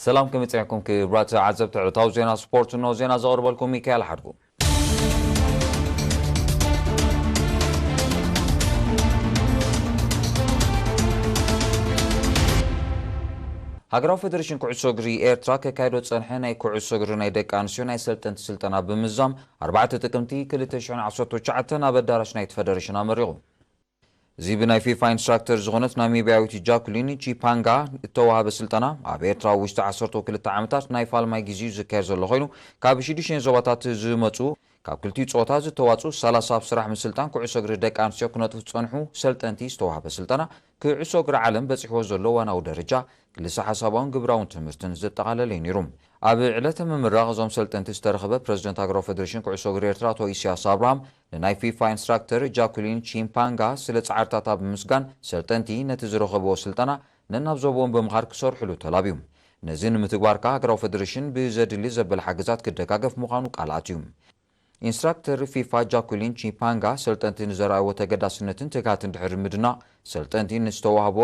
ሰላም ከመይ ጸኒሕኩም ክቡራት ተዓዘብቲ ዕለታዊ ዜና ስፖርት፣ እንሆ ዜና ዘቕርበልኩም ሚካኤል ሓድጉ። ሃገራዊ ፌደሬሽን ኩዕሶ እግሪ ኤርትራ ከካይዶ ዝጸንሐ ናይ ኩዕሶ እግሪ ናይ ደቂ ኣንስትዮ ናይ ሰልጠንቲ ስልጠና ብምዝዛም ኣርባዕተ ጥቅምቲ ክልተ ሽሕን ዓሰርተ ትሽዓተን ኣብ ኣዳራሽ ናይቲ ፌደሬሽን ኣመሪቑ። እዚ ብናይ ፊፋ ኢንስትራክተር ዝኾነት ናሚብያዊት ጃኩሊን ቺፓንጋ እተዋህበ ስልጠና ኣብ ኤርትራ ውሽጢ ዓሰርተ ክልተ ዓመታት ናይ ፋልማይ ግዜኡ ዝካየድ ዘሎ ኮይኑ ካብ ሽዱሽተ ዞባታት ዝመጹ ካብ ክልቲኡ ጾታ ዝተዋጹ ሰላሳ ኣብ ስራሕ ምስልጣን ኩዕሶ እግሪ ደቂ ኣንስትዮ ክነጥፉ ዝጸንሑ ሰልጠንቲ ዝተዋህበ ስልጠና ኩዕሶ እግሪ ዓለም በጺሕዎ ዘሎ ዋናዊ ደረጃ ክልሰ ሓሳባውን ግብራውን ትምህርትን ዘጠቓለለ እዩ ነይሩ። ኣብ ዕለተ ምምራቕ እዞም ሰልጠንቲ ዝተረኸበ ፕረዚደንት ሃገራዊ ፌደሬሽን ኩዕሶ እግሪ ኤርትራ ኣቶ ኢሳያስ ኣብርሃም ንናይ ፊፋ ኢንስትራክተር ጃኩሊን ቺምፓንጋ ስለ ጻዕርታታ ብምስጋን ሰልጠንቲ ነቲ ዝረኸብዎ ስልጠና ነናብ ዞቦኦም ብምኻድ ክሰርሕሉ ተላብዩ። ነዚ ንምትግባር ከኣ ሃገራዊ ፌደሬሽን ብዘድሊ ዘበለ ሓገዛት ክደጋገፍ ምዃኑ ቃል ኣትዩ። ኢንስትራክተር ፊፋ ጃኩሊን ቺፓንጋ ሰልጠንቲ ንዘርኣይዎ ተገዳስነትን ትግሃትን ድሕሪ ምድናቕ ሰልጠንቲ ንዝተዋህቦ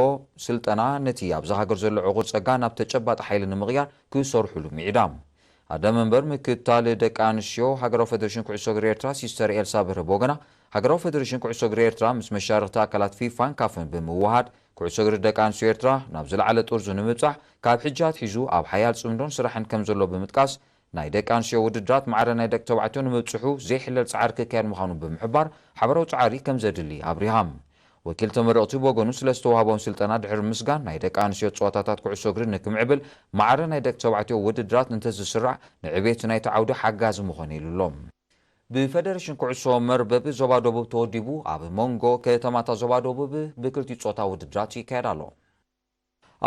ስልጠና ነቲ ኣብዛ ሃገር ዘሎ ዕቑር ጸጋ ናብ ተጨባጢ ሓይሊ ንምቕያር ክሰርሑሉ ምዒዳ። ኣደ መንበር ምክታል ደቂ ኣንስትዮ ሃገራዊ ፌደሬሽን ኩዕሶ እግሪ ኤርትራ ሲስተር ኤልሳ ብርህ ብወገና ሃገራዊ ፌደሬሽን ኩዕሶ እግሪ ኤርትራ ምስ መሻርኽቲ ኣካላት ፊፋን ካፍን ብምውሃድ ኩዕሶ እግሪ ደቂ ኣንስትዮ ኤርትራ ናብ ዝለዓለ ጥርዙ ንምብጻሕ ካብ ሕጂ ኣትሒዙ ኣብ ሓያል ጽምዶን ስራሕን ከም ዘሎ ብምጥቃስ ናይ ደቂ ኣንስትዮ ውድድራት ማዕረ ናይ ደቂ ተባዕትዮ ንምብጽሑ ዘይሕለል ጻዕሪ ክካየድ ምዃኑ ብምሕባር ሓበራዊ ጻዕሪ ከም ዘድሊ ኣብሪሃ። ወኪል ተመረቕቲ ብወገኑ ስለ ዝተዋህቦም ስልጠና ድሕሪ ምስጋን ናይ ደቂ ኣንስትዮ ጸወታታት ኩዕሶ እግሪ ንክምዕብል ማዕረ ናይ ደቂ ተባዕትዮ ውድድራት እንተዝስራዕ ንዕቤት ናይቲ ዓውዲ ሓጋዚ ምኾነ ኢሉ ኣሎ። ብፌደሬሽን ኩዕሶ መርበብ ዞባ ደቡብ ተወዲቡ ኣብ መንጎ ከተማታት ዞባ ደቡብ ብክልቲኡ ጾታ ውድድራት ይካየድ ኣሎ።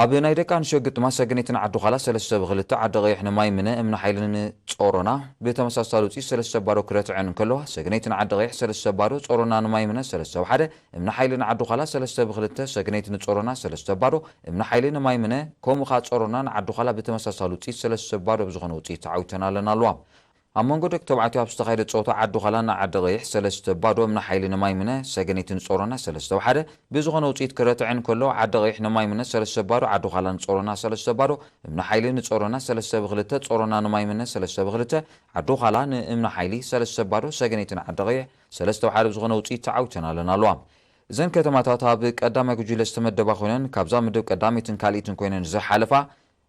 ኣብ ናይ ደቂ ኣንስትዮ ግጥማት ሰገነይትን ዓዲዃላ ሰለስተ ብክልተ፣ ዓዲ ቀይሕ ንማይ ምነ እምኒ ሓይልን ጾሮና ብተመሳሳሊ ውፅኢት ሰለስተ ባዶ ክረትዐን እንከለዋ ሰገነይትን ዓዲ ቀይሕ ሰለስተ ባዶ፣ ጾሮና ንማይ ምነ ሰለስተ ብሓደ፣ እምኒ ሓይልን ዓዲዃላ ሰለስተ ብክልተ፣ ሰገነይት ንጾሮና ሰለስተ ባዶ፣ እምኒ ሓይሊ ንማይ ምነ ከምኡ ከዓ ጾሮና ንዓዲዃላ ብተመሳሳሊ ውፅኢት ሰለስተ ባዶ ብዝኾነ ውፅኢት ተዓዊተን ኣለና ኣለዋ። ኣብ መንጎ ደቂ ተባዕትዮ ኣብ ዝተኻየደ ጸወታ ዓዲ ዃላ ንዓዲ ቀይሕ ሰለስተ ባዶ፣ እምኒ ሓይሊ ንማይ ምነ ሰገኒት ንጾሮና ሰለስተ ብሓደ ብዝኾነ ውጽኢት ክረትዐን ከሎ ዓዲ ቀይሕ ንማይ ምነ ሰለስተ ባዶ፣ ዓዲ ዃላ ንጾሮና ሰለስተ ባዶ፣ እምኒ ሓይሊ ንጾሮና ሰለስተ ብክልተ፣ ጾሮና ንማይ ምነ ሰለስተ ብክልተ፣ ዓዲ ዃላ ንእምኒ ሓይሊ ሰለስተ ባዶ፣ ሰገኒት ንዓዲ ቀይሕ ሰለስተ ብሓደ ብዝኾነ ውጽኢት ተዓዊተን ኣለና ኣለዋ። እዘን ከተማታት ኣብ ቀዳማይ ጉጅለ ዝተመደባ ኮይነን ካብዛ ምድብ ቀዳመይትን ካልኢትን ኮይነን ዝሓለፋ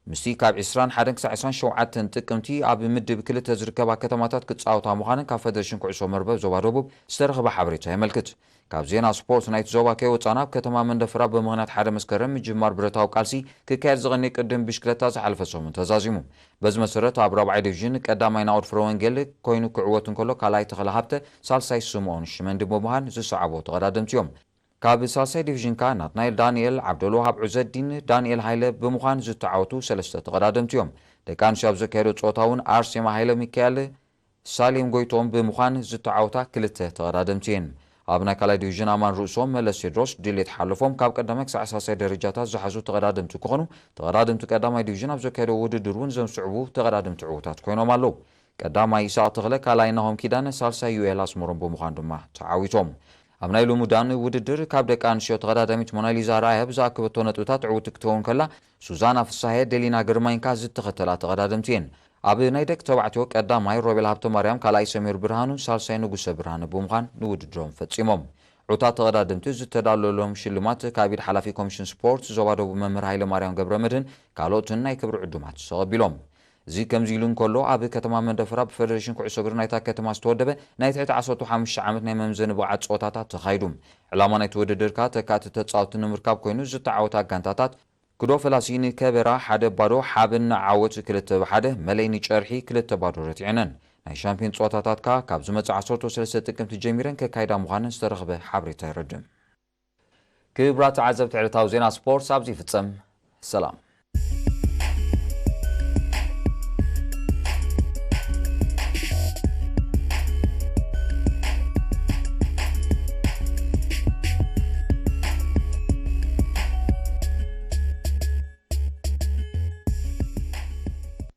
ምስቲ ካብ ዕስራን ሓደን ክሳዕ ዕስራን ሸውዓተን ጥቅምቲ ኣብ ምድብ ክልተ ዝርከባ ከተማታት ክጻወታ ምዃነን ካብ ፈደሬሽን ኩዕሶ መርበብ ዞባ ደቡብ ዝተረኽበ ሓበሬታ የመልክት። ካብ ዜና ስፖርት ናይቲ ዞባ ከይወጻና ኣብ ከተማ መንደፈራ ብምኽንያት ሓደ መስከረም ምጅማር ብረታዊ ቃልሲ ክካየድ ዝቐኒ ቅድም ብሽክለታ ዝሓለፈ ሰሙን ተዛዚሙ። በዚ መሰረት ኣብ ራብዓይ ዲቪዥን ቀዳማይ ናኦድ ፍረወንጌል ኮይኑ ክዕወት እንከሎ ካልኣይ ተኽለ ሃብተ ሳልሳይ ስምኦን ሽመንዲ ብምዃን ዝሰዓቦ ተቐዳደምቲ እዮም። ካብ ሳልሳይ ዲቪዥን ከኣ ናትናኤል ዳንኤል፣ ዓብደልዋሃብ ዑዘዲን ዳንኤል ሃይለ ብምዃን ዝተዓወቱ ሰለስተ ተቐዳደምቲ እዮም። ደቂ ኣንስትዮ ኣብ ዘካየዶ ጸወታ እውን ኣርሴማ ሃይለ ሚካኤል፣ ሳሌም ጎይቶም ብምዃን ዝተዓወታ ክልተ ተቐዳደምቲ እየን። ኣብ ናይ ካልኣይ ዲቪዥን ኣማን ርእሶም፣ መለስ ቴድሮስ፣ ድሌት ሓለፎም ካብ ቀዳማይ ክሳዕ ሳልሳይ ደረጃታት ዝሓዙ ተቐዳደምቲ ክኾኑ፣ ተቐዳደምቲ ቀዳማይ ዲቪዥን ኣብ ዘካየዶ ውድድር እውን ዘምስዕቡ ተቐዳደምቲ ዕዉታት ኮይኖም ኣለዉ። ቀዳማይ ይስሐቅ ተኽለ፣ ካልኣይ ናሆም ኪዳነ፣ ሳልሳይ ዩኤል ኣስመሮም ብምዃን ድማ ተዓዊቶም። ኣብ ናይ ልሙዳን ውድድር ካብ ደቂ ኣንስትዮ ተቐዳዳሚት ሞናሊዛ ራያ ብዝኣከበቶ ነጥብታት ዕውቲ ክትከውን ከላ፣ ሱዛና ፍሳሄ፣ ደሊና ግርማይንካ ዝተኸተላ ተቐዳደምቲ እየን። ኣብ ናይ ደቂ ተባዕትዮ ቀዳማይ ሮቤል ሃብተማርያም፣ ካልኣይ ሰሚር ብርሃኑ፣ ሳልሳይ ንጉሰ ብርሃነ ብምዃን ንውድድሮም ፈጺሞም። ዕውታት ተቐዳደምቲ ዝተዳለሎም ሽልማት ካብ ኢድ ሓላፊ ኮሚሽን ስፖርት ዞባ ደቡብ መምህር ሃይለ ማርያም ገብረ መድህን ካልኦትን ናይ ክብሪ ዕዱማት ተቐቢሎም። እዚ ከምዚ ኢሉ እንከሎ ኣብ ከተማ መንደፈራ ብፈደሬሽን ኩዕሶ እግሪ ናይታ ከተማ ዝተወደበ ናይ ትሕቲ ዓሰርተ ሓሙሽተ ዓመት ናይ መምዘኒ ብቕዓት ጸወታታት ተኻይዱ። ዕላማ ናይቲ ውድድር ከኣ ተካእቲ ተጻወትቲ ንምርካብ ኮይኑ ዝተዓወታ ጋንታታት ክዶ ፈላሲ ንከበራ ሓደ ባዶ፣ ሓብን ንዓወት ክልተ ብሓደ፣ መለይ ንጨርሒ ክልተ ባዶ ረቲዐነን። ናይ ሻምፒዮን ጸወታታት ከኣ ካብ ዝመጽእ ዓሰርተ ሰለስተ ጥቅምቲ ጀሚረን ከካይዳ ምዃነን ዝተረኽበ ሓበሬታ የረድእ። ክቡራት ተዓዘብቲ ዕለታዊ ዜና ስፖርት ኣብዚ ይፍጸም። ሰላም።